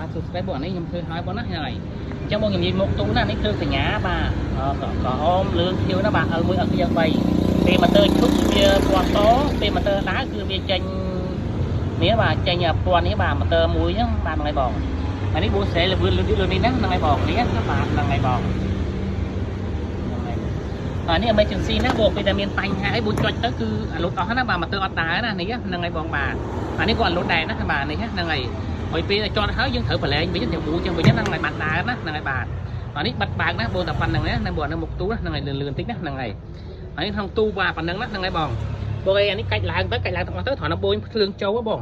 បាទសួស្តីបងអានេះខ្ញុំធ្វើហើយបងណាហ្នឹងហើយអញ្ចឹងបងខ្ញុំនិយាយមុខទូណានេះគឺសញ្ញាបាទក្រហមលឿងខៀវណាបាទ L1 L2 L3 ពេលម៉ូទ័រឈប់វាពណ៌សពេលម៉ូទ័រដើរគឺវាចេញនេះបាទចេញពណ៌នេះបាទម៉ូទ័រមួយហ្នឹងបាទហ្នឹងហើយបងអានេះបងស្រែលឿនលឿនលឿននេះណាហ្នឹងហើយបងនេះណាបាទហ្នឹងហើយបងហ្នឹងហើយអានេះ emergency ណាបងពេលតែមានបញ្ហាអីបងចុចទៅគឺអាលុតអស់ណាបាទម៉ូទ័រអត់ដើរណានេះហ្នឹងហើយបងបាទអានេះក៏អត់លុតដែរណាបាទនេះហ្នឹងហើយ ហើយពេលចតហើយយើងត្រូវប្រឡែងវិញត្រូវមូចឹងវិញហ្នឹងហើយបាត់ដើរណាហ្នឹងហើយបាទអានេះបាត់បើកណាបងតែប៉ុណ្្នឹងណាហ្នឹងបងនៅមុខទូហ្នឹងហើយលឿនលឿនតិចណាហ្នឹងហើយហើយក្នុងទូបាទប៉ុណ្្នឹងណាហ្នឹងហើយបងបងអីអានេះកាច់ឡើងទៅកាច់ឡើងទាំងអស់ទៅត្រង់តែបួយភ្លើងចូលបង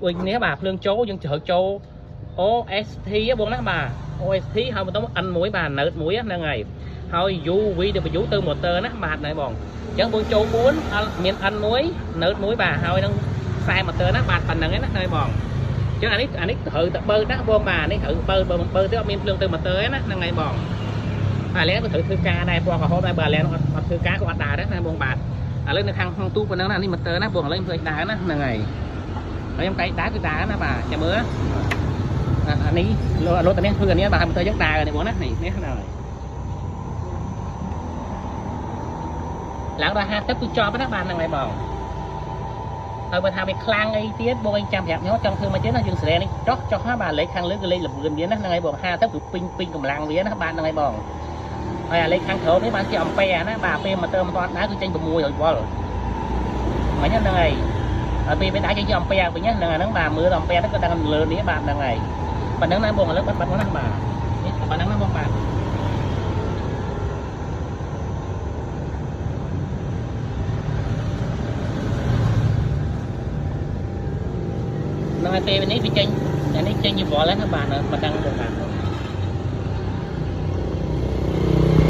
បួយនេះបាទភ្លើងចូលយើងត្រូវចូល OST បងណាបាទ OST ហើយបន្តមក N1 បាទ node 1ហ្នឹងហើយហើយ UVW ទៅ motor ណាបាទហ្នឹងបងអញ្ចឹងបងចូល4មាន N1 node 1បាទហើយនឹងខ្សែ motor ណាបាទប៉ុណ្្នឹងឯណាហ្នឹងហើយបង ចឹងអានេះអានេះត្រូវតែបើណាបងបាទនេះត្រូវបើបើមិនបើទេអត់មានភ្លើងទៅម៉ូទ័រទេណាហ្នឹងហើយបងអាឡែក៏ត្រូវធ្វើការដែរពណ៌ក្រហមដែរបើអាឡែអត់អត់ធ្វើការក៏អត់ដើរដែរណាបងបាទឥឡូវនៅខាងក្នុងទូប៉ុណ្ណឹងណានេះម៉ូទ័រណាបងឥឡូវខ្ញុំធ្វើឲ្យដើរណាហ្នឹងហើយហើយខ្ញុំកែដើរគឺដើរណាបាទចាំមើលអានេះលោតតានេះធ្វើអានេះបាទម៉ូទ័រយើងដើរនេះបងណានេះនេះហ្នឹងហើយឡើងដល់50គឺចប់ណាបាទហ្នឹងហើយបង ហើយបើថាវាខ្លាំងអីទៀតបងឯងចាំប្រាប់ខ្ញុំចង់ធ្វើមកទៀតណាយើងស្រែនេះចោះចោះហ្នឹងបាទលេខខាងលើគឺលេខល្បឿនវាណាហ្នឹងហើយបង50គឺពេញពេញកម្លាំងវាណាបាទហ្នឹងហើយបងហើយអាលេខខាងក្រោមនេះបានជាអំពែណាបាទពេលម៉ូទ័រមិនទាន់ដើរគឺចេញ600វ៉ុលមិញហ្នឹងហើយហើយពេលពេលដើរចេញជាអំពែវិញហ្នឹងអាហ្នឹងបាទមើលអំពែហ្នឹងក៏ដឹងលើនេះបាទហ្នឹងហើយប៉ុណ្្នឹងណាបងឥឡូវបាត់បាត់មកណាបាទនេះប៉ុណ្្នឹងណាបងបាទហ្នឹងហើយពេលនេះវាចេញអានេះចេញជាវ៉ុលហ្នឹងបាទប៉ុណ្្នឹងបងបាទ។